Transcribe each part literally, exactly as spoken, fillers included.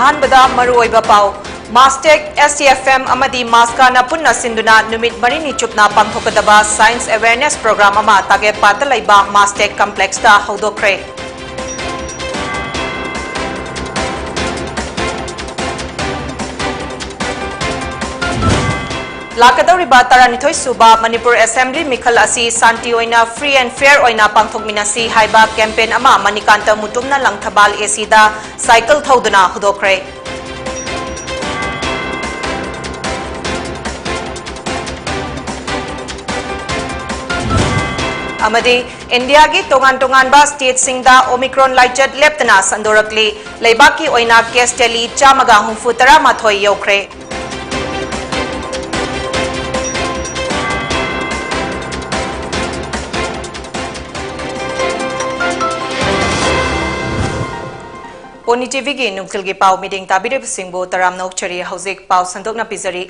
ꯑꯍꯥꯟꯕꯗ ꯃꯔꯨꯑꯣꯏꯕ ꯄꯥꯎ꯫ ꯃꯥꯁꯇꯦꯛ, ꯑꯦꯁ ꯇꯤ ꯑꯦꯐ ꯑꯦꯝ ꯑꯃꯗꯤ ꯃꯥꯁꯀꯥꯅ ꯄꯨꯟꯅ ꯁꯤꯟꯗꯨꯅ ꯅꯨꯃꯤꯠ ꯃꯔꯤꯅꯤ ꯆꯨꯞꯅ ꯄꯥꯡꯊꯣꯛꯀꯗꯕ Science Awareness Program ꯑꯃ ꯇꯥꯒꯦꯠꯄꯥꯠꯇ ꯂꯩꯕ ꯃꯥꯁꯇꯦꯛ ꯀꯝꯄ꯭ꯂꯦꯛꯁꯇ ꯍꯧꯗꯣꯛꯈ꯭ꯔꯦ꯫ ꯂꯥꯛꯀꯗꯧꯔꯤꯕ ꯇꯔꯥꯅꯤꯊꯣꯏ ꯁꯨꯕ ꯃꯅꯤꯄꯨꯔ ꯑꯦꯁꯦꯝꯕ꯭ꯂꯤ ꯃꯤꯈꯜ ꯑꯁꯤ ꯁꯥꯟꯇꯤ ꯑꯣꯏꯅ, free and fair ꯑꯣꯏꯅ ꯄꯥꯡꯊꯣꯛꯃꯤꯟꯅꯁꯤ ꯍꯥꯏꯕ ꯀꯦꯝꯄꯦꯟ ꯑꯃ ꯃꯅꯤꯀꯥꯟꯇ ꯃꯨꯇꯨꯝꯅ ꯂꯪꯊꯕꯥꯜ ꯑꯦ ꯁꯤꯗ ꯁꯥꯏꯀꯜ ꯊꯧꯗꯨꯅ ꯍꯧꯗꯣꯛꯈ꯭ꯔꯦ꯫ ꯑꯃꯗꯤ ꯏꯟꯗꯤꯌꯥꯒꯤ ꯇꯣꯉꯥꯟ ꯇꯣꯉꯥꯟꯕ ꯁ꯭ꯇꯦꯠꯁꯤꯡꯗ ꯑꯣꯃꯤꯀ꯭ꯔꯣꯟ ꯂꯥꯏꯆꯠ ꯂꯦꯞꯇꯅ ꯁꯟꯗꯣꯔꯛꯂꯤ꯫ ꯂꯩꯕꯥꯛꯀꯤ ꯑꯣꯏꯅ ꯀꯦꯁ tally ꯆꯥꯝꯃꯒ ꯍꯨꯝꯐꯨ ꯇꯔꯥ ꯃꯥꯊꯣꯏ ꯌꯧꯈ꯭ꯔꯦ꯫ ꯄꯣꯅꯤ ꯇꯤꯚꯤꯒꯤ ꯅꯨꯡꯊꯤꯜꯒꯤ ꯄꯥꯎ ꯃꯤꯠꯌꯦꯡ ꯇꯥꯕꯤꯔꯤꯕꯁꯤꯡꯕꯨ ꯇꯔꯥꯝꯅ ꯑꯣꯛꯆꯔꯤ꯫ ꯍꯧꯖꯤꯛ ꯄꯥꯎ ꯁꯟꯗꯣꯛꯅ ꯄꯤꯖꯔꯤ꯫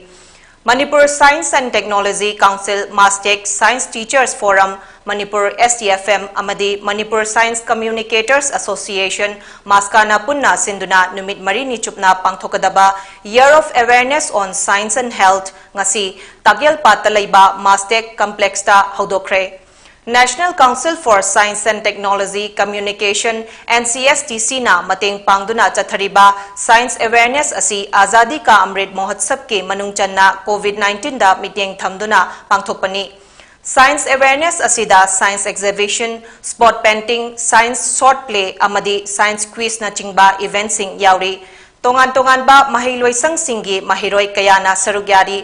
Manipur Science and Technology Council, Mastek, Science Teachers Forum, Manipur S T F M ꯑꯃꯗꯤ ꯃꯅꯤꯄꯨꯔ Science Communicators Association, ꯃꯥꯁꯀꯥꯅ ꯄꯨꯟꯅ ꯁꯤꯟꯗꯨꯅ ꯅꯨꯃꯤꯠ ꯃꯔꯤꯅꯤ ꯆꯨꯞꯅ ꯄꯥꯡꯊꯣꯛꯀꯗꯕ Year of Awareness on Science and Health ꯉꯁꯤ ꯇꯥꯒꯦꯜꯄꯥꯠꯇ ꯂꯩꯕ Mastek ꯀꯝꯄ꯭ꯂꯦꯛꯁꯇ ꯍꯧꯗꯣꯛꯈ꯭ꯔꯦ꯫ National Council for Science and Technology Communication, N C S T C ꯅ ꯃꯇꯦꯡ ꯄꯥꯡꯗꯨꯅ ꯆꯠꯊꯔꯤꯕ Science Awareness ꯑꯁꯤ ꯑꯖꯥꯗꯤ ꯀꯥ ꯑꯃ꯭ꯔꯤꯠ ꯃꯍꯣꯠꯁꯕꯀꯤ ꯃꯅꯨꯡ ꯆꯟꯅ COVID nineteen ꯗ ꯃꯤꯠꯌꯦꯡ ꯊꯝꯗꯨꯅ ꯄꯥꯡꯊꯣꯛꯄꯅꯤ꯫ Science Awareness ꯑꯁꯤꯗ science exhibition, spot painting, science short play ꯑꯃꯗꯤ science quiz ꯅꯆꯤꯡꯕ event ꯁꯤꯡ ꯌꯥꯎꯔꯤ꯫ ꯇꯣꯉꯥꯟ ꯇꯣꯉꯥꯟꯕ ꯃꯍꯩꯂꯣꯏꯁꯪꯁꯤꯡꯒꯤ ꯃꯍꯩꯔꯣꯏ ꯀꯌꯥꯅ ꯁꯔꯨꯛ ꯌꯥꯔꯤ꯫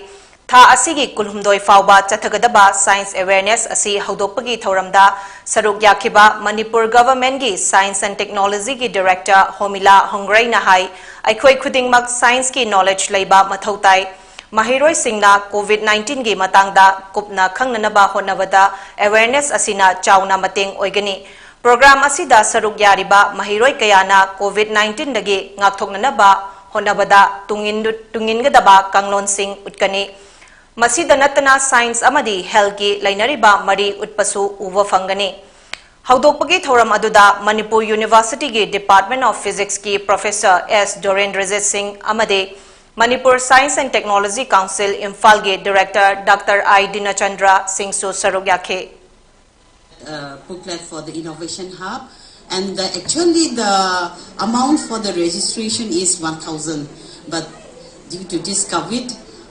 ꯊꯥ ꯑꯁꯤꯒꯤ ꯀꯨꯟꯍꯨꯝꯗꯣꯏ ꯐꯥꯎꯕ ꯆꯠꯊꯒꯗꯕ Science Awareness ꯑꯁꯤ ꯍꯧꯗꯣꯛꯄꯒꯤ ꯊꯧꯔꯝꯗ ꯁꯔꯨꯛ ꯌꯥꯈꯤꯕ ꯃꯅꯤꯄꯨꯔ Government ꯀꯤ Science and Technology ꯒꯤ Director ꯍꯣꯃꯤꯂꯥ ꯍꯣꯡꯒ꯭ꯔꯩꯅ ꯍꯥꯏ, ꯑꯩꯈꯣꯏ ꯈꯨꯗꯤꯡꯃꯛ science ꯀꯤ knowledge ꯂꯩꯕ ꯃꯊꯧ ꯇꯥꯏ꯫ ꯃꯍꯩꯔꯣꯏꯁꯤꯡꯅ COVID nineteen ꯒꯤ ꯃꯇꯥꯡꯗ ꯀꯨꯞꯅ ꯈꯪꯅꯅꯕ ꯍꯣꯠꯅꯕꯗ awareness ꯑꯁꯤꯅ ꯆꯥꯎꯅ ꯃꯇꯦꯡ ꯑꯣꯏꯒꯅꯤ꯫ Program ꯑꯁꯤꯗ ꯁꯔꯨꯛ ꯌꯥꯔꯤꯕ ꯃꯍꯩꯔꯣꯏ ꯀꯌꯥꯅ COVID nineteen ꯗꯒꯤ ꯉꯥꯛꯊꯣꯛꯅꯅꯕ ꯍꯣꯠꯅꯕꯗ ꯇꯨꯡꯏꯟ-, ꯇꯨꯡꯏꯟꯒꯗꯕ ꯀꯥꯡꯂꯣꯟꯁꯤꯡ ꯎꯠꯀꯅꯤ꯫ ꯃꯁꯤꯗ ꯅꯠꯇꯅ science ꯑꯃꯗꯤ health ꯀꯤ ꯂꯩꯅꯔꯤꯕ ꯃꯔꯤ ꯎꯠꯄꯁꯨ ꯎꯕ ꯐꯪꯒꯅꯤ꯫ ꯍꯧꯗꯣꯛꯄꯒꯤ ꯊꯧꯔꯝ ꯑꯗꯨꯗ ꯃꯅꯤꯄꯨꯔ ꯌꯨꯅꯤꯚꯔꯁꯤꯇꯤꯒꯤ Department of Physicsꯀꯤ Professor S ꯗꯣꯔꯦꯟꯗ꯭ꯔꯖꯤꯠ ꯁꯤꯡ ꯑꯃꯗꯤ Manipur Science and Technology Council ꯏꯝꯐꯥꯜꯒꯤ Director Dr. I ꯗꯤꯅꯆꯟꯗ꯭ꯔ ꯁꯤꯡꯁꯨ ꯁꯔꯨꯛ ꯌꯥꯈꯤ꯫ Uh, booklet for the Innovation Hub, and the, actually the amount for the registration is one thousand, but due to this COVID,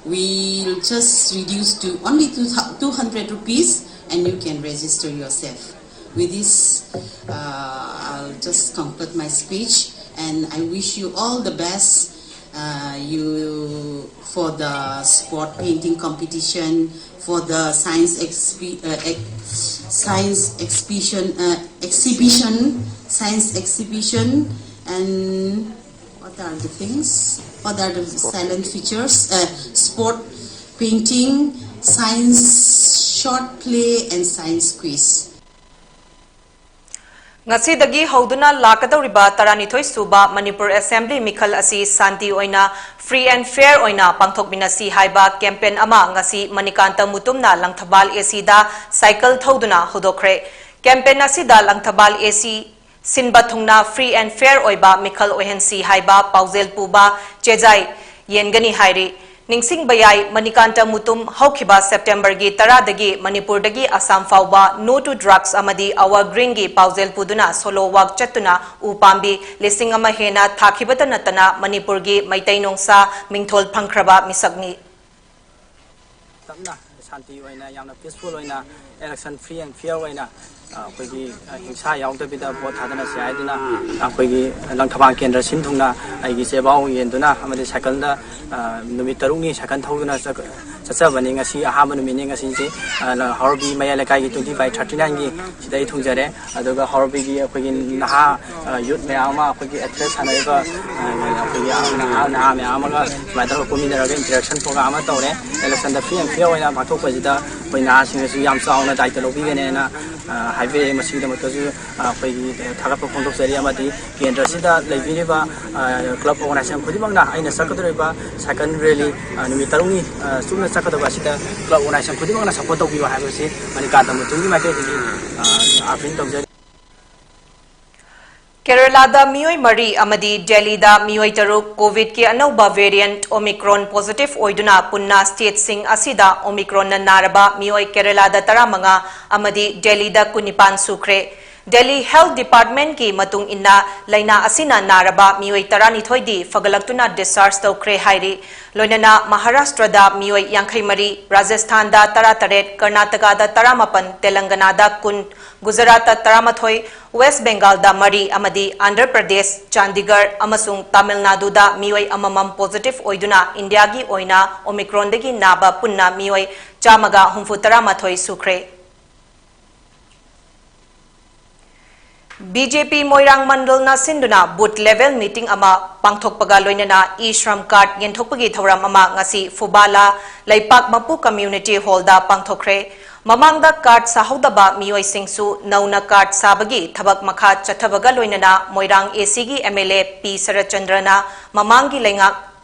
we'll just reduce to only two, two hundred rupees, and you can register yourself. With this, uh, I'll just conclude my speech, and I wish you all the best. Uh, you for the sport painting competition, for the science expi- uh, ex- science exhibition, uh, exhibition, science exhibition, and what are the things? What are the silent features? Uh, sport painting, science short play, and science quiz. ꯉꯁꯤꯗꯒꯤ ꯍꯧꯗꯨꯅ ꯂꯥꯛꯀꯗꯧꯔꯤꯕ ꯇꯔꯥꯅꯤꯊꯣꯏ ꯁꯨꯕ Manipur assembly ꯃꯤꯈꯜ ꯑꯁꯤ ꯁꯥꯟꯇꯤ ꯑꯣꯏꯅ, free and fair ꯑꯣꯏꯅ ꯄꯥꯡꯊꯣꯛꯃꯤꯟꯅꯁꯤ ꯍꯥꯏꯕ campaign ꯑꯃ ꯉꯁꯤ ꯃꯅꯤꯀꯥꯟꯇ ꯃꯨꯇꯨꯝꯅ ꯂꯪꯊꯕꯥꯜ ꯑꯦ ꯁꯤꯗ ꯁꯥꯏꯀꯜ ꯊꯧꯗꯨꯅ ꯍꯧꯗꯣꯛꯈ꯭ꯔꯦ꯫ Campaign ꯑꯁꯤꯗ ꯂꯪꯊꯕꯥꯜ ꯑꯦ ꯁꯤ ꯁꯤꯟꯕ ꯊꯨꯡꯅ free and fair ꯑꯣꯏꯕ ꯃꯤꯈꯜ ꯑꯣꯏꯍꯟꯁꯤ ꯍꯥꯏꯕ ꯄꯥꯎꯖꯦꯜ ꯄꯨꯕ ꯆꯦꯖꯥꯏ ꯌꯦꯟꯒꯅꯤ ꯍꯥꯏꯔꯤ꯫ ꯅꯤꯡꯁꯤꯡꯕ ꯌꯥꯏ, ꯃꯅꯤꯀꯥꯟꯇ ꯃꯨꯇꯨꯝ ꯍꯧꯈꯤꯕ ꯁꯦꯞꯇꯦꯝꯕꯔꯒꯤ ꯇꯔꯥꯗꯒꯤ ꯃꯅꯤꯄꯨꯔꯗꯒꯤ ꯑꯁꯥꯝ ꯐꯥꯎꯕ No to Drugs ꯑꯃꯗꯤ Our Greenꯒꯤ ꯄꯥꯎꯖꯦꯜ ꯄꯨꯗꯨꯅ ꯁꯣꯂꯣ ꯋꯥꯛ ꯆꯠꯇꯨꯅ ꯎ ꯄꯥꯝꯕꯤ ꯂꯤꯁꯤꯡ ꯑꯃ ꯍꯦꯟꯅ ꯊꯥꯈꯤꯕꯇ ꯅꯠꯇꯅ ꯃꯅꯤꯄꯨꯔꯒꯤ ꯃꯩꯇꯩ ꯅꯣꯡꯁꯥ ꯃꯤꯡꯊꯣꯜ ꯐꯪꯈ꯭ꯔꯕ ꯃꯤꯁꯛꯅꯤ꯫ ꯇꯞꯅ ꯁꯥꯟꯇꯤ ꯑꯣꯏꯅ, ꯌꯥꯝꯅ peaceful ꯑꯣꯏꯅ, election free and fair ꯑꯣꯏꯅ, ꯑ, ꯑꯩꯈꯣꯏꯒꯤ, ꯑ, ꯍꯤꯡꯁꯥ ꯌꯥꯎꯗꯕꯤꯗ ꯚꯣꯠ ꯊꯥꯗꯅꯁꯤ ꯍꯥꯏꯗꯨꯅ ꯑꯩꯈꯣꯏꯒꯤ ꯂꯪꯊꯕꯥꯜ ꯀꯦꯟꯗ꯭ꯔ ꯁꯤꯟ ꯊꯨꯡꯅ ꯑꯩꯒꯤ ꯆꯦꯕꯥꯎ ꯌꯦꯟꯗꯨꯅ ꯑꯃꯗꯤ ꯁꯥꯏꯀꯜꯗ, ꯑ, ꯅꯨꯃꯤꯠ ꯇꯔꯨꯛꯅꯤ ꯁꯥꯏꯀꯜ ꯊꯧꯗꯨꯅ ꯆꯠ-, ꯆꯠꯆꯕꯅꯤ꯫ ꯉꯁꯤ ꯑꯍꯥꯟꯕ ꯅꯨꯃꯤꯠꯅꯤ꯫ ꯉꯁꯤꯁꯦ, ꯑ, ꯍꯥꯎꯔꯕꯤ ꯃꯌꯥꯏ ꯂꯩꯀꯥꯏꯒꯤ twenty by thirty nineꯒꯤ ꯁꯤꯗ ꯑꯩ ꯊꯨꯡꯖꯔꯦ꯫ ꯑꯗꯨꯒ ꯍꯥꯎꯔꯕꯤꯒꯤ ꯑꯩꯈꯣꯏꯒꯤ ꯅꯍꯥ, ꯑ, youth ꯃꯌꯥꯝ ꯑꯃ, ꯑꯩꯈꯣꯏꯒꯤ athlete ꯁꯥꯟꯅꯔꯤꯕ, ꯑ, ꯑꯩꯈꯣꯏꯒꯤ ꯅꯍꯥ, ꯅꯍꯥ ꯃꯌꯥꯝ ꯑꯃꯒ ꯁꯨꯃꯥꯏꯅ ꯇꯧꯔꯒ ꯄꯨꯟꯃꯤꯟꯅꯔꯒ interaction program ꯑꯃ ꯇꯧꯔꯦ꯫ Electionꯗ free and fair ꯑꯣꯏꯅ ꯄꯥꯡꯊꯣꯛꯄꯁꯤꯗ ꯑꯩꯈꯣꯏ ꯅꯍꯥꯁꯤꯡꯅꯁꯨ ꯌꯥꯝ ꯆꯥꯎꯅ ꯗꯥꯏꯇ ꯂꯧꯕꯤꯒꯅꯦꯅ, ꯑ, ꯍꯥꯏꯕꯤꯔꯛꯑꯦ꯫ ꯃꯁꯤꯒꯤꯗꯃꯛꯇꯁꯨ, ꯑ, ꯑꯩꯈꯣꯏꯒꯤ ꯊꯥꯒꯠꯄ ꯐꯣꯡꯗꯣꯛꯆꯔꯤ꯫ ꯑꯃꯗꯤ ꯀꯦꯟꯗ꯭ꯔꯁꯤꯗ ꯂꯩꯕꯤꯔꯤꯕ, ꯑ, club organization ꯈꯨꯗꯤꯡꯃꯛꯅ ꯑꯩꯅ ꯆꯠꯀꯗꯧꯔꯤꯕ ꯁꯥꯏꯀꯜ rally, ꯑ, ꯅꯨꯃꯤꯠ ꯇꯔꯨꯛꯅꯤ, ꯑ, ꯆꯨꯞꯅ ꯆꯠꯀꯗꯕ ꯑꯁꯤꯗ club organization ꯈꯨꯗꯤꯡꯃꯛꯅ support ꯇꯧꯕꯤꯌꯨ ꯍꯥꯏꯕꯁꯤ ꯃꯅꯤꯀꯥꯟꯇ ꯃꯨꯇꯨꯒꯤ ꯃꯥꯏꯀꯩꯗꯒꯤ, ꯑ, appeal ꯇꯧꯖꯔꯤ꯫ ꯀꯦꯔꯂꯥꯗ ꯃꯤꯑꯣꯏ ꯃꯔꯤ ꯑꯃꯗꯤ ꯗꯦꯜꯂꯤꯗ ꯃꯤꯑꯣꯏ ꯇꯔꯨꯛ COVID-ꯀꯤ ꯑꯅꯧꯕ variant Omicron positive ꯑꯣꯏꯗꯨꯅ ꯄꯨꯟꯅ stateꯁꯤꯡ ꯑꯁꯤꯗ Omicronꯅ ꯅꯥꯔꯕ ꯃꯤꯑꯣꯏ ꯀꯦꯔꯂꯥꯗ ꯇꯔꯥꯃꯉꯥ ꯑꯃꯗꯤ ꯗꯦꯜꯂꯤꯗ ꯀꯨꯟꯅꯤꯄꯥꯟ ꯁꯨꯈ꯭ꯔꯦ꯫ Delhi Health Departmentꯀꯤ ꯃꯇꯨꯡ ꯏꯟꯅ, ꯂꯥꯏꯅꯥ ꯑꯁꯤꯅ ꯅꯥꯔꯕ ꯃꯤꯑꯣꯏ ꯇꯔꯥꯅꯤꯊꯣꯏꯗꯤ ꯐꯒꯠꯂꯛꯇꯨꯅ discharge ꯇꯧꯈ꯭ꯔꯦ ꯍꯥꯏꯔꯤ꯫ ꯂꯣꯏꯅꯅ ꯃꯍꯥꯔꯥꯁꯇ꯭ꯔꯗ ꯃꯤꯑꯣꯏ ꯌꯥꯡꯈꯩ ꯃꯔꯤ, ꯔꯥꯖꯁꯊꯥꯟꯗ ꯇꯔꯥꯇꯔꯦꯠ, ꯀꯔꯅꯥꯇꯀꯥꯗ ꯇꯔꯥꯃꯥꯄꯟ, ꯇꯦꯂꯪꯒꯅꯥꯗ ꯀꯨꯟ, ꯒꯨꯖꯔꯥꯠꯇ ꯇꯔꯥꯃꯥꯊꯣꯏ, ꯋꯦꯁ ꯕꯦꯡꯒꯥꯜꯗ ꯃꯔꯤ ꯑꯃꯗꯤ ꯑꯟꯙ꯭ꯔ ꯄ꯭ꯔꯗꯦꯁ, ꯆꯥꯟꯗꯤꯒꯔ ꯑꯃꯁꯨꯡ ꯇꯥꯃꯤꯜ ꯅꯥꯗꯨꯗ ꯃꯤꯑꯣꯏ ꯑꯃꯃꯝ positive ꯑꯣꯏꯗꯨꯅ ꯏꯟꯗꯤꯌꯥꯒꯤ ꯑꯣꯏꯅ Omicronꯗꯒꯤ ꯅꯥꯕ ꯄꯨꯟꯅ ꯃꯤꯑꯣꯏ ꯆꯥꯝꯃꯒ ꯍꯨꯝꯐꯨ ꯇꯔꯥꯃꯥꯊꯣꯏ ꯁꯨꯈ꯭ꯔꯦ꯫ BJP ꯃꯣꯏꯔꯥꯡ ꯃꯟꯗꯜꯅ ꯁꯤꯟꯗꯨꯅ booth level meeting ꯑꯃ ꯄꯥꯡꯊꯣꯛꯄꯒ ꯂꯣꯏꯅꯅ e-Shram card ꯌꯦꯟꯊꯣꯛꯄꯒꯤ ꯊꯧꯔꯝ ꯑꯃ ꯉꯁꯤ ꯐꯨꯕꯥꯂꯥ ꯂꯩꯄꯥꯛ ꯃꯄꯨ community hallꯗ ꯄꯥꯡꯊꯣꯛꯈ꯭ꯔꯦ꯫ ꯃꯃꯥꯡꯗ card ꯁꯥꯍꯧꯗꯕ ꯃꯤꯑꯣꯏꯁꯤꯡꯁꯨ ꯅꯧꯅ card ꯁꯥꯕꯒꯤ ꯊꯕꯛ ꯃꯈꯥ ꯆꯠꯊꯕꯒ ꯂꯣꯏꯅꯅ ꯃꯣꯏꯔꯥꯡ ACꯒꯤ MLA P ꯁꯔꯠꯆꯟꯗ꯭ꯔꯅ ꯃꯃꯥꯡꯒꯤ ꯂꯩꯉꯥꯛ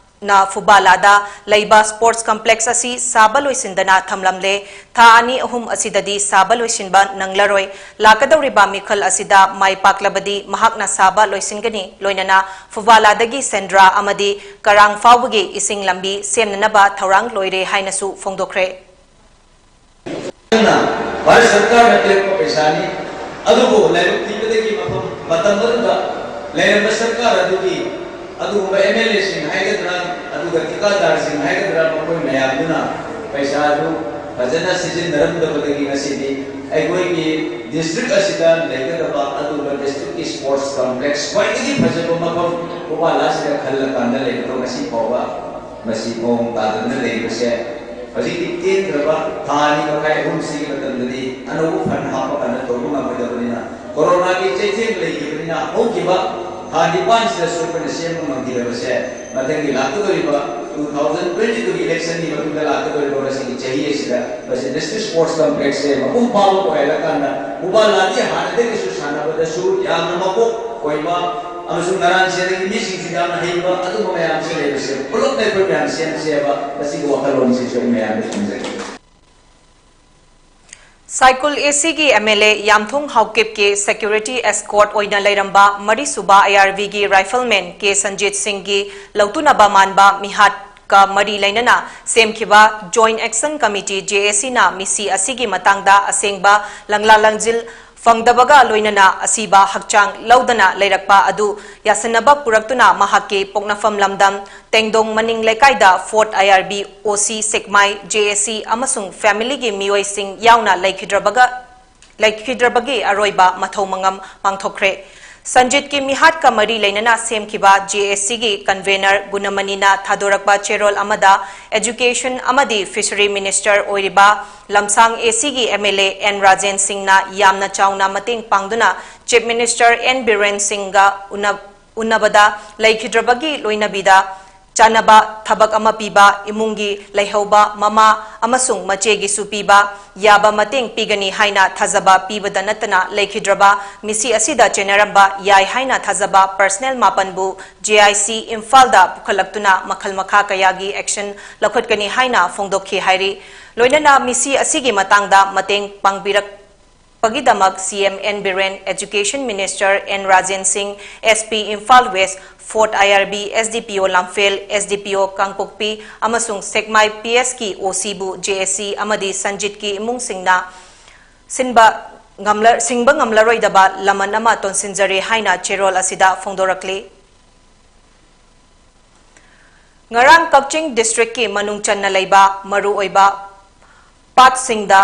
ꯅ ꯐꯨꯕꯥꯂꯥꯗ ꯂꯩꯕ sports complex ꯑꯁꯤ ꯁꯥꯕ ꯂꯣꯏꯁꯤꯟꯗꯅ ꯊꯝꯂꯝꯂꯦ꯫ ꯊꯥ ꯑꯅꯤ ꯑꯍꯨꯝ ꯑꯁꯤꯗꯗꯤ ꯁꯥꯕ ꯂꯣꯏꯁꯤꯟꯕ ꯅꯪꯂꯔꯣꯏ꯫ ꯂꯥꯛꯀꯗꯧꯔꯤꯕ ꯃꯤꯈꯜ ꯑꯁꯤꯗ ꯃꯥꯏ ꯄꯥꯛꯂꯕꯗꯤ ꯃꯍꯥꯛꯅ ꯁꯥꯕ ꯂꯣꯏꯁꯤꯟꯒꯅꯤ꯫ ꯂꯣꯏꯅꯅ ꯐꯨꯕꯥꯂꯥꯗꯒꯤ ꯁꯦꯟꯗ꯭ꯔꯥ ꯑꯃꯗꯤ ꯀꯔꯥꯡ ꯐꯥꯎꯕꯒꯤ ꯏꯁꯤꯡ ꯂꯝꯕꯤ ꯁꯦꯝꯅꯅꯕ ꯊꯧꯔꯥꯡ ꯂꯣꯏꯔꯦ ꯍꯥꯏꯅꯁꯨ ꯐꯣꯡꯗꯣꯛꯈ꯭ꯔꯦ꯫ ꯑꯗꯨꯅ ꯚꯥꯔꯠ ꯁꯔꯀꯥꯔꯅ ꯄꯤꯔꯛꯄ ꯄꯩꯁꯥꯅꯤ꯫ ꯑꯗꯨꯕꯨ ꯂꯥꯏꯕꯛ ꯊꯤꯕꯗꯒꯤ ꯃꯐꯝ, ꯃꯇꯝ ꯑꯗꯨꯗ ꯂꯩꯔꯝꯕ ꯁꯔꯀꯥꯔ ꯑꯗꯨꯒꯤ ꯑꯗꯨꯒꯨꯝꯕ MLAꯁꯤꯡ ꯍꯥꯏꯒꯗ꯭ꯔꯥ, ꯑꯗꯨꯒ ꯊꯤꯀꯥꯗꯥꯔꯁꯤꯡ ꯍꯥꯏꯒꯗ꯭ꯔꯥ, ꯃꯈꯣꯏ ꯃꯌꯥꯝꯗꯨꯅ ꯄꯩꯁꯥ ꯑꯗꯨ ꯐꯖꯅ ꯁꯤꯖꯤꯟꯅꯔꯝꯗꯕꯗꯒꯤ ꯉꯁꯤꯗꯤ ꯑꯩꯈꯣꯏꯒꯤ district ꯑꯁꯤꯗ ꯂꯩꯒꯗꯕ ꯑꯗꯨꯒꯨꯝꯕ districtꯀꯤ sports complex, ꯈ꯭ꯋꯥꯏꯗꯒꯤ ꯐꯖꯕ ꯃꯐꯝ ꯐꯨꯕꯥꯂꯥꯁꯤꯗ ꯈꯜꯂꯀꯥꯟꯗ ꯂꯩꯕꯗꯣ ꯉꯁꯤ ꯐꯥꯎꯕ ꯃꯁꯤ ꯃꯑꯣꯡ ꯇꯥꯗꯅ ꯂꯩꯔꯤꯕꯁꯦ꯫ ꯍꯧꯖꯤꯛꯇꯤ ꯇꯦꯟꯈ꯭ꯔꯕ ꯊꯥ ꯑꯅꯤ ꯃꯈꯥꯏ ꯑꯍꯨꯝꯁꯤꯒꯤ ꯃꯇꯝꯗꯗꯤ ꯑꯅꯧꯕ fund ꯍꯥꯞꯄ ꯀꯥꯟꯗ ꯇꯧꯕ ꯉꯝꯒꯗꯕꯅꯤꯅ, ꯀꯣꯔꯣꯅꯥꯒꯤ ꯆꯩꯊꯦꯡ ꯂꯩꯈꯤꯕꯅꯤꯅ, ꯍꯧꯈꯤꯕ ꯊꯥ ꯅꯤꯄꯥꯟꯁꯤꯗꯁꯨ ꯑꯩꯈꯣꯏꯅ ꯁꯦꯝꯕ ꯉꯝꯈꯤꯗꯕꯁꯦ, ꯃꯊꯪꯒꯤ ꯂꯥꯛꯀꯗꯧꯔꯤꯕ two thousand twenty twoꯒꯤ electionꯒꯤ ꯃꯇꯨꯡꯗ ꯂꯥꯛꯀꯗꯧꯔꯤꯕ ꯉꯁꯤꯒꯤ ꯆꯍꯤ ꯑꯁꯤꯗ ꯃꯁꯤ district sports complexꯁꯦ ꯃꯄꯨꯡ ꯐꯥꯕ ꯑꯣꯏꯍꯜꯂꯀꯥꯟꯗ ꯐꯨꯕꯥꯂꯥꯗꯤ ꯍꯥꯟꯅꯗꯒꯤꯁꯨ ꯁꯥꯟꯅꯕꯗꯁꯨ ꯌꯥꯝꯅ ꯃꯀꯣꯛ ꯑꯣꯏꯕ, ꯑꯃꯁꯨꯡ ꯅꯔꯥꯟ ꯁꯦꯟꯒꯤ ꯃꯤꯁꯤꯡꯁꯨ ꯌꯥꯝꯅ ꯍꯩꯕ ꯑꯗꯨꯒꯨꯝꯕ ꯃꯌꯥꯝꯁꯨ ꯂꯩꯕꯁꯦ ꯄꯨꯂꯞꯅ ꯑꯩꯈꯣꯏ ꯃꯌꯥꯝ ꯁꯦꯝꯁꯦꯕ, ꯃꯁꯤꯒꯤ ꯋꯥꯈꯜꯂꯣꯟꯁꯤꯁꯨ ꯑꯩ ꯃꯌꯥꯝꯗ ꯊꯝꯖꯒꯦ꯫ ꯁꯥꯏꯀꯨꯜ ꯑꯦ ꯁꯤꯒꯤ ꯑꯦꯝ ꯑꯦꯜ ꯑꯦ ꯌꯥꯝꯊꯣꯡ ꯍꯥꯎꯀꯤꯞꯀꯤ ꯁꯦꯀ꯭ꯌꯨꯔꯤꯇꯤ ꯑꯦꯁꯀꯣꯔꯠ ꯑꯣꯏꯅ ꯂꯩꯔꯝꯕ ꯃꯔꯤꯁꯨꯕ ꯑꯥꯏ ꯑꯥꯔ ꯕꯤꯒꯤ ꯔꯥꯏꯐꯜꯃꯦꯟ ꯀꯦ ꯁꯟꯖꯤꯠ ꯁꯤꯡꯒꯤ ꯂꯧꯇꯨꯅꯕ ꯃꯥꯟꯕ ꯃꯤꯍꯥꯠꯀ ꯃꯔꯤ ꯂꯩꯅꯅ ꯁꯦꯝꯈꯤꯕ ꯖꯣꯏꯟ ꯑꯦꯛꯁꯟ ꯀꯃꯤꯇꯤ, ꯖꯦ ꯑꯦ ꯁꯤꯅ ꯃꯤꯁꯤ ꯑꯁꯤꯒꯤ ꯃꯇꯥꯡꯗ ꯑꯁꯦꯡꯕ ꯂꯪꯂꯥ ꯂꯪꯖꯤꯜ ꯐꯪꯗꯕꯒ ꯂꯣꯏꯅꯅ ꯑꯁꯤꯕ ꯍꯛꯆꯥꯡ ꯂꯧꯗꯅ ꯂꯩꯔꯛꯄ ꯑꯗꯨ ꯌꯥꯁꯤꯟꯅꯕ ꯄꯨꯔꯛꯇꯨꯅ ꯃꯍꯥꯛꯀꯤ ꯄꯣꯛꯅꯐꯝ ꯂꯝꯗꯝ ꯇꯦꯡꯗꯣꯡ ꯃꯅꯤꯡ ꯂꯩꯀꯥꯏꯗ ꯐꯣꯔꯠ ꯑꯥꯏ ꯑꯥꯔ ꯕꯤ, ꯑꯣ ꯁꯤ ꯁꯦꯛꯃꯥꯏ, ꯖꯦ ꯑꯦ ꯁꯤ ꯑꯃꯁꯨꯡ ꯐꯦꯃꯤꯂꯤꯒꯤ ꯃꯤꯑꯣꯏꯁꯤꯡ ꯌꯥꯎꯅ ꯂꯩꯈꯤꯗ꯭ꯔꯕꯒ, ꯂꯩꯈꯤꯗ꯭ꯔꯕꯒꯤ ꯑꯔꯣꯏꯕ ꯃꯊꯧ ꯃꯉꯝ ꯄꯥꯡꯊꯣꯛꯈ꯭ꯔꯦ꯫ ꯁꯟꯖꯤꯠꯀꯤ ꯃꯤꯍꯥꯠꯀ ꯃꯔꯤ ꯂꯩꯅꯅ ꯁꯦꯝꯈꯤꯕ ꯖꯦ ꯑꯦ ꯁꯤꯒꯤ ꯀꯟꯚꯦꯅꯔ ꯒꯨꯅꯃꯅꯤꯅ ꯊꯥꯗꯣꯔꯛꯄ ꯆꯦꯔꯣꯜ ꯑꯃꯗ ꯑꯦꯖꯨꯀꯦꯁꯟ ꯑꯃꯗꯤ ꯐꯤꯁꯔꯤ ꯃꯤꯅꯤꯁꯇꯔ ꯑꯣꯏꯔꯤꯕ ꯂꯝꯁꯥꯡ ꯑꯦ ꯁꯤꯒꯤ M L A N Rajen ꯁꯤꯡꯅ ꯌꯥꯝꯅ ꯆꯥꯎꯅ ꯃꯇꯦꯡ ꯄꯥꯡꯗꯨꯅ ꯆꯤꯐ ꯃꯤꯅꯤꯁꯇꯔ ꯑꯦꯟ ꯕꯤꯔꯦꯟ ꯁꯤꯡꯒ ꯎꯅ-, ꯎꯅꯕꯗ ꯂꯩꯈꯤꯗ꯭ꯔꯕꯒꯤ ꯂꯣꯏꯅꯕꯤꯗ ꯆꯥꯅꯕ ꯊꯕꯛ ꯑꯃ ꯄꯤꯕ, ꯏꯃꯨꯡꯒꯤ ꯂꯩꯍꯧꯕ ꯃꯃꯥ ꯑꯃꯁꯨꯡ ꯃꯆꯦꯒꯤꯁꯨ ꯄꯤꯕ ꯌꯥꯕ ꯃꯇꯦꯡ ꯄꯤꯒꯅꯤ ꯍꯥꯏꯅ ꯊꯥꯖꯕ ꯄꯤꯕꯗ ꯅꯠꯇꯅ ꯂꯩꯈꯤꯗ꯭ꯔꯕ ꯃꯤꯁꯤ ꯑꯁꯤꯗ ꯆꯦꯟꯅꯔꯝꯕ ꯌꯥꯏ ꯍꯥꯏꯅ ꯊꯥꯖꯕ ꯄꯔꯁꯅꯦꯜ ꯃꯥꯄꯟꯕꯨ ꯖꯦ ꯑꯥꯏ ꯁꯤ ꯏꯝꯐꯥꯜꯗ ꯄꯨꯈꯠꯂꯛꯇꯨꯅ ꯃꯈꯜ ꯃꯈꯥ ꯀꯌꯥꯒꯤ ꯑꯦꯛꯁꯟ ꯂꯧꯈꯠꯀꯅꯤ ꯍꯥꯏꯅ ꯐꯣꯡꯗꯣꯛꯈꯤ ꯍꯥꯏꯔꯤ꯫ ꯂꯣꯏꯅꯅ ꯃꯤꯁꯤ ꯑꯁꯤꯒꯤ ꯃꯇꯥꯡꯗ ꯃꯇꯦꯡ ꯄꯥꯡꯕꯤꯔꯛ-, ꯄꯒꯤꯗꯃꯛ C M N Biren, education minister N Rajen Singh, S P Imphal west, fourth I R B, S D P O Lamphel, S D P ꯑꯣ ꯀꯥꯡꯄꯣꯛꯄꯤ ꯑꯃꯁꯨꯡ ꯁꯦꯛꯃꯥꯏ ꯄꯤ ꯑꯦꯁꯀꯤ ꯑꯣ ꯁꯤꯕꯨ ꯖꯦ ꯑꯦ ꯁꯤ ꯑꯃꯗꯤ ꯁꯟꯖꯤꯠꯀꯤ ꯏꯃꯨꯡꯁꯤꯡꯅ ꯁꯤꯟꯕ ꯉꯝꯂ-, ꯁꯤꯡꯕ ꯉꯝꯂꯔꯣꯏꯗꯕ ꯂꯃꯟ ꯑꯃ ꯇꯣꯟꯁꯤꯟꯖꯔꯦ ꯍꯥꯏꯅ ꯆꯦꯔꯣꯜ ꯑꯁꯤꯗ ꯐꯣꯡꯗꯣꯔꯛꯂꯤ꯫ ꯉꯔꯥꯡ ꯀꯛꯆꯤꯡ ꯗꯤꯁꯇ꯭ꯔꯤꯛꯀꯤ ꯃꯅꯨꯡ ꯆꯟꯅ ꯂꯩꯕ ꯃꯔꯨꯑꯣꯏꯕ ꯄꯥꯠꯁꯤꯡꯗ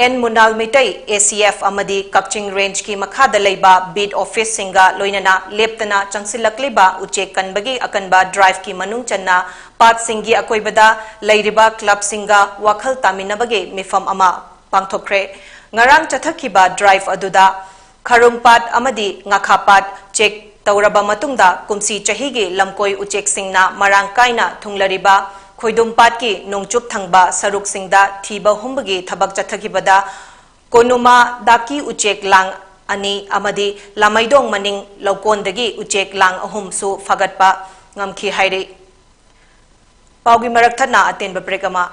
and ꯃꯨꯅꯥꯜ Meitei, A C F, ꯑꯃꯗꯤ ꯀꯛꯆꯤꯡ ꯔꯦꯟꯖꯀꯤ ꯃꯈꯥꯗ ꯂꯩꯕ ꯕꯤꯠ ꯑꯣꯐꯤꯁꯁꯤꯡꯒ ꯂꯣꯏꯅꯅ ꯂꯦꯞꯇꯅ ꯆꯪꯁꯤꯜꯂꯛꯂꯤꯕ ꯎꯆꯦꯛ ꯀꯟꯕꯒꯤ ꯑꯀꯟꯕ ꯗ꯭ꯔꯥꯏꯚꯀꯤ ꯃꯅꯨꯡ ꯆꯟꯅ ꯄꯥꯠꯁꯤꯡꯒꯤ ꯑꯀꯣꯏꯕꯗ ꯂꯩꯔꯤꯕ ꯀ꯭ꯂꯕꯁꯤꯡꯒ ꯋꯥꯈꯜ ꯇꯥꯃꯤꯟꯅꯕꯒꯤ ꯃꯤꯐꯝ ꯑꯃ ꯄꯥꯡꯊꯣꯛꯈ꯭ꯔꯦ꯫ ꯉꯔꯥꯡ ꯆꯠꯊꯈꯤꯕ ꯗ꯭ꯔꯥꯏꯚ ꯑꯗꯨꯗ ꯈꯥꯔꯨꯝꯄꯥꯠ ꯑꯃꯗꯤ ꯉꯥꯈꯥꯄꯥꯠ ꯆꯦꯛ ꯇꯧꯔꯕ ꯃꯇꯨꯡꯗ ꯀꯨꯝꯁꯤ ꯆꯍꯤꯒꯤ ꯂꯝꯀꯣꯏ ꯎꯆꯦꯛꯁꯤꯡꯅ ꯃꯔꯥꯡ ꯀꯥꯏꯅ ꯊꯨꯡꯂꯔꯤꯕ ꯈꯣꯏꯗꯨꯝꯄꯥꯠꯀꯤ ꯅꯣꯡꯆꯨꯞ ꯊꯪꯕ ꯁꯔꯨꯛꯁꯤꯡꯗ ꯊꯤꯕ ꯍꯨꯝꯕꯒꯤ ꯊꯕꯛ ꯆꯠꯊꯈꯤꯕꯗ ꯀꯣꯅꯨꯃꯥ ꯗꯥꯀꯤ ꯎꯆꯦꯛ ꯂꯥꯡ ꯑꯅꯤ ꯑꯃꯗꯤ ꯂꯥꯃꯩꯗꯣꯡ ꯃꯅꯤꯡ ꯂꯧꯀꯣꯟꯗꯒꯤ ꯎꯆꯦꯛ ꯂꯥꯡ ꯑꯍꯨꯝꯁꯨ ꯐꯥꯒꯠꯄ ꯉꯝꯈꯤ ꯍꯥꯏꯔꯤ꯫ ꯄꯥꯎꯒꯤ ꯃꯔꯛ ꯊꯠꯅ ꯑꯇꯦꯟꯕ break ꯑꯃ꯫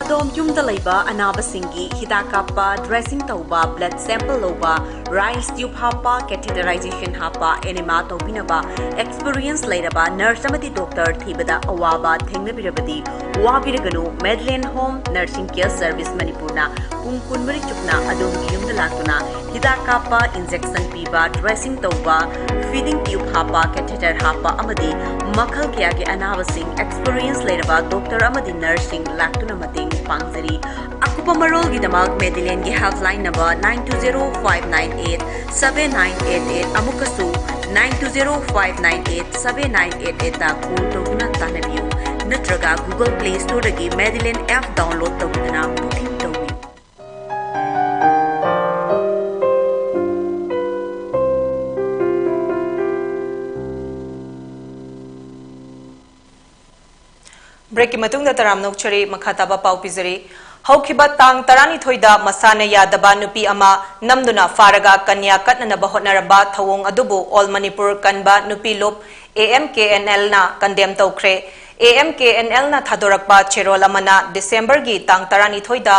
ꯑꯗꯣꯝ ꯌꯨꯝꯗ ꯂꯩꯕ ꯑꯅꯥꯕꯁꯤꯡꯒꯤ ꯍꯤꯗꯥꯛ ꯀꯥꯞꯄ, dressing ꯇꯧꯕ, blood sample ꯂꯧꯕ, rice tube ꯍꯥꯞꯄ, catheterization ꯍꯥꯞꯄ, enema ꯇꯧꯕꯤꯅꯕ experience ꯂꯩꯔꯕ nurse ꯑꯃꯗꯤ doctor ꯊꯤꯕꯗ ꯑꯋꯥꯕ ꯊꯦꯡꯅꯕꯤꯔꯕꯗꯤ ꯋꯥꯕꯤꯔꯒꯅꯨ꯫ Madeline Home Nursing Care Service ꯃꯅꯤꯄꯨꯔꯅ ꯄꯨꯡ ꯀꯨꯟꯃꯔꯤ ꯆꯨꯞꯅ ꯑꯗꯣꯝꯒꯤ ꯌꯨꯝꯗ ꯂꯥꯛꯇꯨꯅ ꯍꯤꯗꯥꯛ ꯀꯥꯞꯄ, injection ꯄꯤꯕ, dressing ꯇꯧꯕ, feeding tube ꯍꯥꯞꯄ, catheter ꯍꯥꯞꯄ ꯑꯃꯗꯤ ꯃꯈꯜ ꯀꯌꯥꯒꯤ ꯑꯅꯥꯕꯁꯤꯡ experience ꯂꯩꯔꯕ doctor ꯑꯃꯗꯤ nurseꯁꯤꯡ ꯂꯥꯛꯇꯨꯅ ꯃꯇꯦꯡ ꯄꯥꯡꯖꯔꯤ꯫ ꯑꯀꯨꯞꯄ ꯃꯔꯣꯜꯒꯤꯗꯃꯛ Madelineꯒꯤ helpline number nine two zero five nine eight seven nine eight eight, ꯑꯃꯨꯛꯀꯁꯨ nine two zero five nine eight seven nine eight eight call ꯇꯧꯗꯨꯅ ꯇꯥꯟꯅꯕꯤꯌꯨ, ꯅꯠꯇ꯭ꯔꯒ Google Play Storeꯗꯒꯤ Madeline app download ꯇꯧꯗꯨꯅ booking ꯇꯧꯕꯤꯌꯨ꯫ Breakꯀꯤ ꯃꯇꯨꯡꯗ ꯇꯔꯥꯝꯅ ꯑꯣꯛꯆꯔꯤ, ꯃꯈꯥ ꯇꯥꯕ ꯄꯥꯎ ꯄꯤꯖꯔꯤ꯫ ꯍꯧꯈꯤꯕ ꯇꯥꯡ ꯇꯔꯥꯅꯤꯊꯣꯏꯗ ꯃꯁꯥꯅ ꯌꯥꯗꯕ ꯅꯨꯄꯤ ꯑꯃ ꯅꯝꯗꯨꯅ ꯐꯥꯔꯒ ꯀꯟꯌꯥ ꯀꯠꯅꯅꯕ ꯍꯣꯠꯅꯔꯝꯕ ꯊꯧꯑꯣꯡ ꯑꯗꯨꯕꯨ All Manipur ꯀꯟꯕ ꯅꯨꯄꯤ ꯂꯨꯞ AMKNLꯅ condemn ꯇꯧꯈ꯭ꯔꯦ꯫ AMKNLꯅ ꯊꯥꯗꯣꯔꯛꯄ ꯆꯦꯔꯣꯜ ꯑꯃꯅ Decemberꯒꯤ ꯇꯥꯡ ꯇꯔꯥꯅꯤꯊꯣꯏꯗ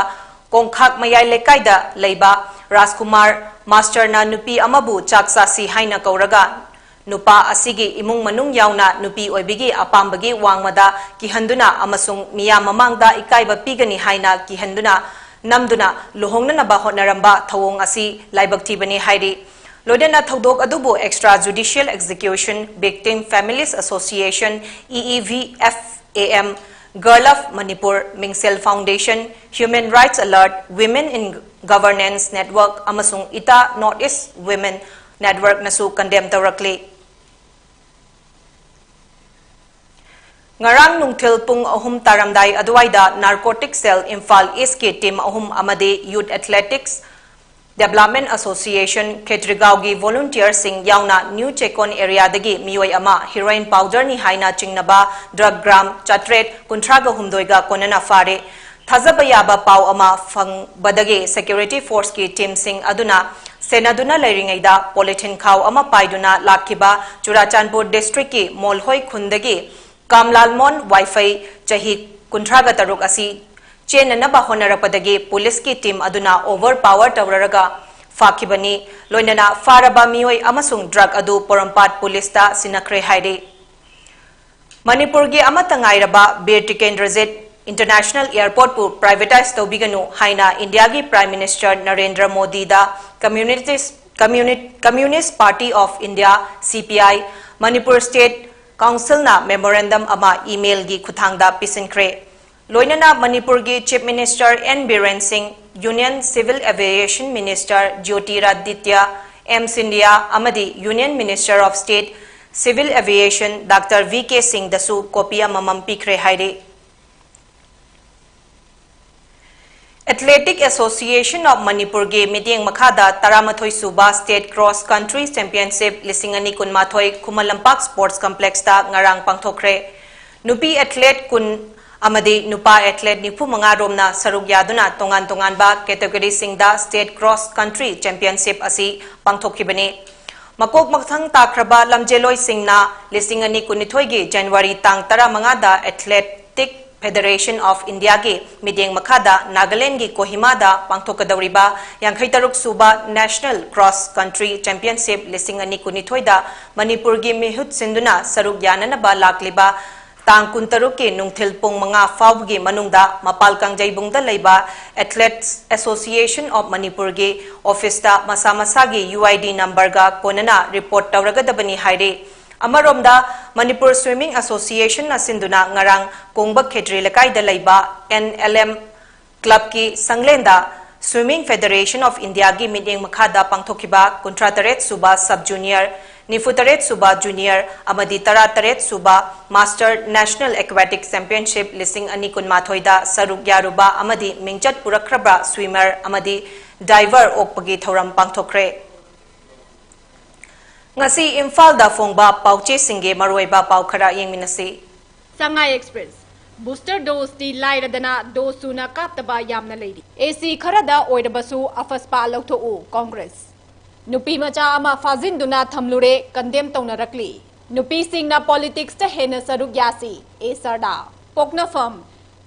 ꯀꯣꯡꯈꯥꯛ ꯃꯌꯥꯏ ꯂꯩꯀꯥꯏꯗ ꯂꯩꯕ ꯔꯥꯖꯀꯨꯃꯥꯔ ꯃꯥꯁꯇꯔꯅ ꯅꯨꯄꯤ ꯑꯃꯕꯨ ꯆꯥꯛ ꯆꯥꯁꯤ ꯍꯥꯏꯅ ꯀꯧꯔꯒ ꯅꯨꯄꯥ ꯑꯁꯤꯒꯤ ꯏꯃꯨꯡ ꯃꯅꯨꯡ ꯌꯥꯎꯅ ꯅꯨꯄꯤ ꯑꯣꯏꯕꯤꯒꯤ ꯑꯄꯥꯝꯕꯒꯤ ꯋꯥꯡꯃꯗ ꯀꯤꯍꯟꯗꯨꯅ ꯑꯃꯁꯨꯡ ꯃꯤꯌꯥꯝ ꯃꯃꯥꯡꯗ ꯏꯀꯥꯏꯕ ꯄꯤꯒꯅꯤ ꯍꯥꯏꯅ ꯀꯤꯍꯟꯗꯨꯅ ꯅꯝꯗꯨꯅ ꯂꯨꯍꯣꯡꯅꯅꯕ ꯍꯣꯠꯅꯔꯝꯕ ꯊꯧꯑꯣꯡ ꯑꯁꯤ ꯂꯥꯏꯕꯛ ꯊꯤꯕꯅꯤ ꯍꯥꯏꯔꯤ꯫ ꯂꯣꯏꯅꯅ ꯊꯧꯗꯣꯛ ꯑꯗꯨꯕꯨ Extra Judicial Execution Victim Families Association, EEVFAM, Girl of Manipur, Mingsel Foundation, Human Rights Alert, Women in Governance Network ꯑꯃꯁꯨꯡ ꯏꯇꯥ North East Women Networkꯅꯁꯨ condemn ꯇꯧꯔꯛꯂꯤ꯫ ꯉꯔꯥꯡ ꯅꯨꯡꯊꯤꯜ ꯄꯨꯡ ꯑꯍꯨꯝ ꯇꯥꯔꯝꯗꯥꯏ ꯑꯗꯨꯋꯥꯏꯗ Narcotic Cell ꯏꯝꯐꯥꯜ Eastꯀꯤ team ꯑꯍꯨꯝ ꯑꯃꯗꯤ Youth Athletics Development Association ꯈꯦꯇ꯭ꯔꯤꯒꯥꯎꯒꯤ volunteerꯁꯤꯡ ꯌꯥꯎꯅ New Chekon areaꯗꯒꯤ ꯃꯤꯑꯣꯏ ꯑꯃ heroin powderꯅꯤ ꯍꯥꯏꯅ ꯆꯤꯡꯅꯕ drug gram ꯆꯥꯇ꯭ꯔꯦꯠ ꯀꯨꯟꯊ꯭ꯔꯥꯒ ꯍꯨꯝꯗꯣꯏꯒ ꯀꯣꯟꯅꯅ ꯐꯥꯔꯦ꯫ ꯊꯥꯖꯕ ꯌꯥꯕ ꯄꯥꯎ ꯑꯃ ꯐꯪꯕꯗꯒꯤ security forceꯀꯤ teamꯁꯤꯡ ꯑꯗꯨꯅ ꯁꯦꯟꯅꯗꯨꯅ ꯂꯩꯔꯤꯉꯩꯗ ꯄꯣꯂꯤꯊꯤꯟ ꯈꯥꯎ ꯑꯃ ꯄꯥꯏꯗꯨꯅ ꯂꯥꯛꯈꯤꯕ ꯆꯨꯔꯥꯆꯥꯟꯄꯨꯔ ꯗꯤꯁꯇ꯭ꯔꯤꯛꯀꯤ ꯃꯣꯜꯍꯣꯏ ꯈꯨꯟꯗꯒꯤ ꯀꯥꯝꯂꯥꯜꯃꯣꯟ ꯋꯥꯏꯐꯩ, ꯆꯍꯤ ꯀꯨꯟꯊ꯭ꯔꯥꯒ ꯇꯔꯨꯛ ꯑꯁꯤ ꯆꯦꯟꯅꯅꯕ ꯍꯣꯠꯅꯔꯛꯄꯗꯒꯤ ꯄꯨꯂꯤꯁꯀꯤ ꯇꯤꯝ ꯑꯗꯨꯅ ꯑꯣꯚꯔ ꯄꯥꯋꯔ ꯇꯧꯔꯔꯒ ꯐꯥꯈꯤꯕꯅꯤ꯫ ꯂꯣꯏꯅꯅ ꯐꯥꯔꯕ ꯃꯤꯑꯣꯏ ꯑꯃꯁꯨꯡ ꯗ꯭ꯔꯒ ꯑꯗꯨ ꯄꯣꯔꯣꯝꯄꯥꯠ ꯄꯨꯂꯤꯁꯇ ꯁꯤꯟꯅꯈ꯭ꯔꯦ ꯍꯥꯏꯔꯤ꯫ ꯃꯅꯤꯄꯨꯔꯒꯤ ꯑꯃꯠꯇ ꯉꯥꯏꯔꯕ ꯕꯤꯔ ꯇꯤꯀꯦꯟꯗ꯭ꯔꯖꯤꯠ ꯏꯟꯇꯔꯅꯦꯁꯅꯦꯜ ꯑꯦꯌꯔꯄꯣꯔꯠꯄꯨ ꯄ꯭ꯔꯥꯏꯚꯦꯇꯥꯏꯖ ꯇꯧꯕꯤꯒꯅꯨ ꯍꯥꯏꯅ ꯏꯟꯗꯤꯌꯥꯒꯤ ꯄ꯭ꯔꯥꯏꯝ ꯃꯤꯅꯤꯁꯇꯔ ꯅꯔꯦꯟꯗ꯭ꯔ ꯃꯣꯗꯤꯗ ꯀꯝꯃ꯭ꯌꯨꯅꯤꯁ, ꯀꯝꯃ꯭ꯌꯨꯅꯤ-, communist party of India, C P I, Manipur state ꯀꯥꯎꯟꯁꯤꯜꯅ ꯃꯦꯃꯣꯔꯦꯟꯗꯝ ꯑꯃ ꯏꯃꯦꯜꯒꯤ ꯈꯨꯠꯊꯥꯡꯗ ꯄꯤꯁꯤꯟꯈ꯭ꯔꯦ꯫ ꯂꯣꯏꯅꯅ ꯃꯅꯤꯄꯨꯔꯒꯤ chief minister N Biren Singh, union civil aviation minister Jyotiraditya M Scindia ꯑꯃꯗꯤ union minister of state civil aviation doctor V K ꯁꯤꯡꯗꯁꯨ ꯀꯣꯄꯤ ꯑꯃꯃꯝ ꯄꯤꯈ꯭ꯔꯦ ꯍꯥꯏꯔꯤ꯫ ꯑꯦꯊꯂꯦꯇꯤꯛ ꯑꯦꯁꯣꯁꯤꯌꯦꯁꯟ ꯑꯣꯐ ꯃꯅꯤꯄꯨꯔꯒꯤ ꯃꯤꯠꯌꯦꯡ ꯃꯈꯥꯗ ꯇꯔꯥꯃꯥꯊꯣꯏ ꯁꯨꯕ ꯁ꯭ꯇꯦꯠ ꯀ꯭ꯔꯣꯁ ꯀꯟꯇ꯭ꯔꯤ ꯆꯦꯝꯄꯤꯌꯟꯁꯤꯞ ꯂꯤꯁꯤꯡ ꯑꯅꯤ ꯀꯨꯟꯃꯥꯊꯣꯏ ꯈꯨꯃꯟ ꯂꯝꯄꯥꯛ ꯁ꯭ꯄꯣꯔꯠꯁ ꯀꯝꯄ꯭ꯂꯦꯛꯁꯇ ꯉꯔꯥꯡ ꯄꯥꯡꯊꯣꯛꯈ꯭ꯔꯦ꯫ ꯅꯨꯄꯤ ꯑꯦꯊꯂꯦꯠ ꯀꯨꯟ ꯑꯃꯗꯤ ꯅꯨꯄꯥ ꯑꯦꯊꯂꯦꯠ ꯅꯤꯐꯨ ꯃꯉꯥ ꯔꯣꯝꯅ ꯁꯔꯨꯛ ꯌꯥꯗꯨꯅ ꯇꯣꯉꯥꯟ ꯇꯣꯉꯥꯟꯕ ꯀꯦꯇꯦꯒꯣꯔꯤꯁꯤꯡꯗ ꯁ꯭ꯇꯦꯠ ꯀ꯭ꯔꯣꯁ ꯀꯟꯇ꯭ꯔꯤ ꯆꯦꯝꯄꯤꯌꯟꯁꯤꯞ ꯑꯁꯤ ꯄꯥꯡꯊꯣꯛꯈꯤꯕꯅꯤ꯫ ꯃꯀꯣꯛ ꯃꯊꯪ ꯇꯥꯈ꯭ꯔꯕ ꯂꯝꯖꯦꯜꯂꯣꯏꯁꯤꯡꯅ ꯂꯤꯁꯤꯡ ꯑꯅꯤ ꯀꯨꯟꯅꯤꯊꯣꯏꯒꯤ ꯖꯅꯋꯥꯔꯤ ꯇꯥꯡ ꯇꯔꯥꯃꯉꯥꯗ ꯑꯦꯊꯂꯦꯇꯤꯛ ꯐꯦꯗꯔꯦꯁꯟ ꯑꯣꯐ ꯏꯟꯗꯤꯌꯥꯒꯤ ꯃꯤꯠꯌꯦꯡ ꯃꯈꯥꯗ ꯅꯥꯒꯥꯂꯦꯟꯗꯒꯤ ꯀꯣꯍꯤꯃꯥꯗ ꯄꯥꯡꯊꯣꯛꯀꯗꯧꯔꯤꯕ ꯌꯥꯡꯈꯩ ꯇꯔꯨꯛ ꯁꯨꯕ ꯅꯦꯁꯅꯦꯜ ꯀ꯭ꯔꯣꯁ ꯀꯟꯇ꯭ꯔꯤ ꯆꯦꯝꯄꯤꯌꯟꯁꯤꯞ ꯂꯤꯁꯤꯡ ꯑꯅꯤ ꯀꯨꯟꯅꯤꯊꯣꯏꯗ ꯃꯅꯤꯄꯨꯔꯒꯤ ꯃꯤꯍꯨꯠ ꯁꯤꯟꯗꯨꯅ ꯁꯔꯨꯛ ꯌꯥꯅꯅꯕ ꯂꯥꯛꯂꯤꯕ ꯇꯥꯡ ꯀꯨꯟꯇꯔꯨꯛꯀꯤ ꯅꯨꯡꯊꯤꯜ ꯄꯨꯡ ꯃꯉꯥ ꯐꯥꯎꯕꯒꯤ ꯃꯅꯨꯡꯗ ꯃꯄꯥꯜ ꯀꯥꯡꯖꯩꯕꯨꯡꯗ ꯂꯩꯕ ꯑꯦꯊꯂꯦꯠꯁ ꯑꯦꯁꯣꯁꯤꯌꯦꯁꯟ ꯑꯣꯐ ꯃꯅꯤꯄꯨꯔꯒꯤ ꯑꯣꯐꯤꯁꯇ ꯃꯁꯥ ꯃꯁꯥꯒꯤ ꯌꯨ ꯑꯥꯏ ꯗꯤ ꯅꯝꯕꯔꯒ ꯀꯣꯟꯅꯅ ꯔꯤꯄꯣꯔꯠ ꯇꯧꯔꯒꯗꯕꯅꯤ ꯍꯥꯏꯔꯤ꯫ ꯑꯃꯔꯣꯝꯗ, ꯃꯅꯤꯄꯨꯔ ꯁ꯭ꯋꯤꯃꯤꯡ ꯑꯦꯁꯣꯁꯤꯌꯦꯁꯟꯅ ꯁꯤꯟꯗꯨꯅ ꯉꯔꯥꯡ ꯀꯣꯡꯕ ꯈꯦꯇ꯭ꯔꯤ ꯂꯩꯀꯥꯏꯗ ꯂꯩꯕ ꯑꯦꯟ ꯑꯦꯜ ꯑꯦꯝ ꯀ꯭ꯂꯕꯀꯤ ꯁꯪꯂꯦꯟꯗ ꯁ꯭ꯋꯤꯃꯤꯡ ꯐꯦꯗꯔꯦꯁꯟ ꯑꯣꯐ ꯏꯟꯗꯤꯌꯥꯒꯤ ꯃꯤꯠꯌꯦꯡ ꯃꯈꯥꯗ ꯄꯥꯡꯊꯣꯛꯈꯤꯕ ꯀꯨꯟꯊ꯭ꯔꯥ ꯇꯔꯦꯠ ꯁꯨꯕ ꯁꯕ ꯖꯨꯅꯤꯌꯔ, ꯅꯤꯐꯨ ꯇꯔꯦꯠ ꯁꯨꯕ ꯖꯨꯅꯤꯌꯔ ꯑꯃꯗꯤ ꯇꯔꯥ ꯇꯔꯦꯠ ꯁꯨꯕ ꯃꯥꯁꯇꯔ ꯅꯦꯁꯅꯦꯜ ꯑꯦꯀ꯭ꯋꯥꯇꯤꯛ ꯆꯦꯝꯄꯤꯌꯟꯁꯤꯞ ꯂꯤꯁꯤꯡ ꯑꯅꯤ ꯀꯨꯟꯃꯥꯊꯣꯏꯗ ꯁꯔꯨꯛ ꯌꯥꯔꯨꯕ ꯑꯃꯗꯤ ꯃꯤꯡꯆꯠ ꯄꯨꯔꯛꯈ꯭ꯔꯕ ꯁ꯭ꯋꯤꯃꯔ ꯑꯃꯗꯤ ꯗꯥꯏꯚꯔ ꯑꯣꯛꯄꯒꯤ ꯊꯧꯔꯝ ꯄꯥꯡꯊꯣꯛꯈ꯭ꯔꯦ꯫ ꯉꯁꯤ ꯏꯝꯐꯥꯜꯗ ꯐꯣꯡꯕ ꯄꯥꯎꯆꯦꯁꯤꯡꯒꯤ ꯃꯔꯨꯑꯣꯏꯕ ꯄꯥꯎ ꯈꯔ ꯌꯦꯡꯃꯤꯟꯅꯁꯤ꯫ ꯁꯉꯥꯏ ꯑꯦꯛꯁꯄ꯭ꯔꯦꯁ, ꯕꯨꯁꯇꯔ ꯗꯣꯁꯇꯤ ꯂꯥꯏꯔꯗꯅ ꯗꯣꯁ ꯁꯨꯅ ꯀꯥꯞꯇꯕ ꯌꯥꯝꯅ ꯂꯩꯔꯤ꯫ ꯑꯦ ꯁꯤ ꯈꯔꯗ ꯑꯣꯏꯔꯕꯁꯨ ꯑꯐꯁꯄꯥ ꯂꯧꯊꯣꯛꯎ, ꯀꯣꯡꯒ꯭ꯔꯦꯁ꯫ ꯅꯨꯄꯤ ꯃꯆꯥ ꯑꯃ ꯐꯥꯖꯤꯟꯗꯨꯅ ꯊꯝꯂꯨꯔꯦ, condemn ꯇꯧꯅꯔꯛꯂꯤ꯫ ꯅꯨꯄꯤꯁꯤꯡꯅ politicsꯇ ꯍꯦꯟꯅ ꯁꯔꯨꯛ ꯌꯥꯁꯤ, ꯑꯦ ꯁꯔꯗꯥ꯫ ꯄꯣꯛꯅꯐꯝ,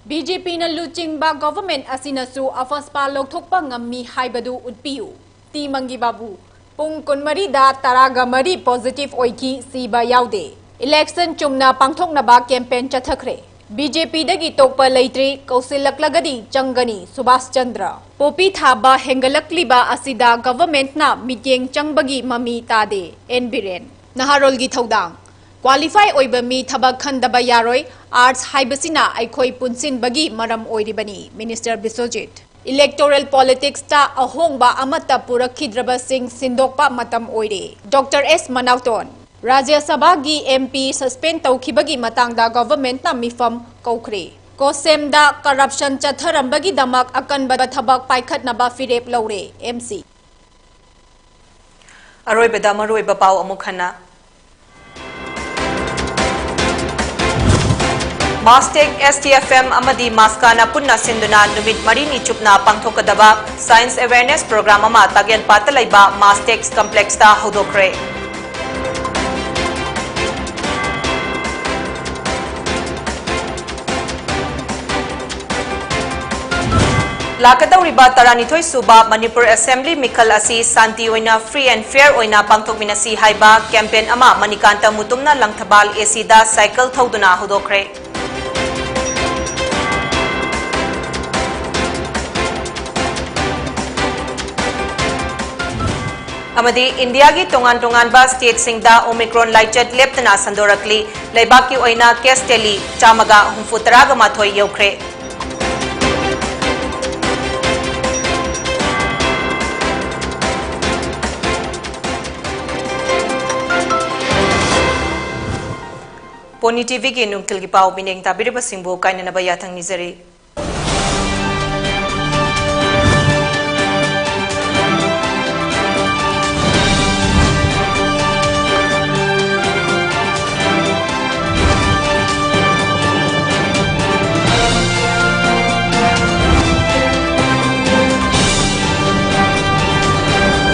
BJPꯅ ꯂꯨꯆꯤꯡꯕ government ꯑꯁꯤꯅꯁꯨ ꯑꯐꯁꯄꯥ ꯂꯧꯊꯣꯛꯄ ꯉꯝꯃꯤ ꯍꯥꯏꯕꯗꯨ ꯎꯠꯄꯤꯌꯨ꯫ ꯇꯤ ꯃꯪꯒꯤ ꯕꯥꯕꯨ, ꯄꯨꯡ ꯀꯨꯟꯃꯔꯤꯗ ꯇꯔꯥꯒ ꯃꯔꯤ positive ꯑꯣꯏꯈꯤ, ꯁꯤꯕ ꯌꯥꯎꯗꯦ꯫ Election ꯆꯨꯝꯅ ꯄꯥꯡꯊꯣꯛꯅꯕ campaign ꯆꯠꯊꯈ꯭ꯔꯦ꯫ BJPꯗꯒꯤ ꯇꯣꯛꯄ ꯂꯩꯇ꯭ꯔꯤ, ꯀꯧꯁꯤꯜꯂꯛꯂꯒꯗꯤ ꯆꯪꯒꯅꯤ, ꯁꯨꯕꯥꯁ ꯆꯟꯗ꯭ꯔ꯫ ꯄꯣꯄꯤ ꯊꯥꯕ ꯍꯦꯟꯒꯠꯂꯛꯂꯤꯕ ꯑꯁꯤꯗ governmentꯅ ꯃꯤꯠꯌꯦꯡ ꯆꯪꯕꯒꯤ ꯃꯃꯤ ꯇꯥꯗꯦ, ꯑꯦꯟ ꯕꯤꯔꯦꯟ꯫ ꯅꯍꯥꯔꯣꯜꯒꯤ ꯊꯧꯗꯥꯡ꯫ Qualify ꯑꯣꯏꯕ ꯃꯤ ꯊꯕꯛ ꯈꯟꯗꯕ ꯌꯥꯔꯣꯏ, arts ꯍꯥꯏꯕꯁꯤꯅ ꯑꯩꯈꯣꯏ ꯄꯨꯟꯁꯤꯟꯕꯒꯤ ꯃꯔꯝ ꯑꯣꯏꯔꯤꯕꯅꯤ, Minister ꯕꯤꯁ꯭ꯋꯖꯤꯠ꯫ Electoral politicsꯇ ꯑꯍꯣꯡꯕ ꯑꯃꯠꯇ ꯄꯨꯔꯛꯈꯤꯗ꯭ꯔꯕꯁꯤꯡ ꯁꯤꯟꯗꯣꯛꯄ ꯃꯇꯝ ꯑꯣꯏꯔꯦ, Doctor ꯑꯦꯁ ꯃꯅꯥꯎꯇꯣꯟ꯫ ꯔꯥꯖ꯭ꯌ ꯁꯚꯥꯒꯤ MP suspend ꯇꯧꯈꯤꯕꯒꯤ ꯃꯇꯥꯡꯗ governmentꯅ ꯃꯤꯐꯝ ꯀꯧꯈ꯭ꯔꯦ꯫ COSAMꯗ corruption ꯆꯠꯊꯔꯝꯕꯒꯤꯗꯃꯛ ꯑꯀꯟꯕ ꯊꯕꯛ ꯄꯥꯏꯈꯠꯅꯕ ꯐꯤꯔꯦꯞ ꯂꯧꯔꯦ, ꯑꯦꯝ ꯁꯤ꯫ ꯑꯔꯣꯏꯕꯗ ꯃꯔꯨꯑꯣꯏꯕ ꯄꯥꯎ ꯑꯃꯨꯛ ꯍꯟꯅ꯫ MASTEC, S T F M ꯑꯃꯗꯤ MASCAꯅ ꯄꯨꯟꯅ ꯁꯤꯟꯗꯨꯅ ꯅꯨꯃꯤꯠ ꯃꯔꯤꯅꯤ ꯆꯨꯞꯅ ꯄꯥꯡꯊꯣꯛꯀꯗꯕ Science Awareness Program ꯑꯃ ꯇꯥꯒꯦꯜꯄꯥꯠꯇ ꯂꯩꯕ MASTEC Complexꯇ ꯍꯧꯗꯣꯛꯈ꯭ꯔꯦ꯫ ꯂꯥꯛꯀꯗꯧꯔꯤꯕ ꯇꯔꯥꯅꯤꯊꯣꯏ ꯁꯨꯕ ꯃꯅꯤꯄꯨꯔ Assembly ꯃꯤꯈꯜ ꯑꯁꯤ ꯁꯥꯟꯇꯤ ꯑꯣꯏꯅ, free and fair ꯑꯣꯏꯅ ꯄꯥꯡꯊꯣꯛꯃꯤꯟꯅꯁꯤ ꯍꯥꯏꯕ campaign ꯑꯃ ꯃꯅꯤꯀꯥꯟꯇ ꯃꯨꯇꯨꯝꯅ ꯂꯪꯊꯕꯥꯜ ACꯗ cycle ꯊꯧꯗꯨꯅ ꯍꯧꯗꯣꯛꯈ꯭ꯔꯦ꯫ ꯑꯃꯗꯤ ꯏꯟꯗꯤꯌꯥꯒꯤ ꯇꯣꯉꯥꯟ ꯇꯣꯉꯥꯟꯕ stateꯁꯤꯡꯗ Omicron ꯂꯥꯏꯆꯠ ꯂꯦꯞꯇꯅ ꯁꯟꯗꯣꯔꯛꯂꯤ꯫ ꯂꯩꯕꯥꯛꯀꯤ ꯑꯣꯏꯅ case tally ꯆꯥꯝꯃꯒ ꯍꯨꯝꯐꯨ ꯇꯔꯥꯒ ꯃꯥꯊꯣꯏ ꯌꯧꯈ꯭ꯔꯦ꯫ ꯄꯣꯅꯤ TVꯒꯤ ꯅꯨꯡꯊꯤꯜꯒꯤ ꯄꯥꯎ ꯃꯤꯠꯌꯦꯡ ꯇꯥꯕꯤꯔꯤꯕꯁꯤꯡꯕꯨ ꯀꯥꯏꯅꯅꯕ ꯌꯥꯊꯪ ꯅꯤꯖꯔꯤ꯫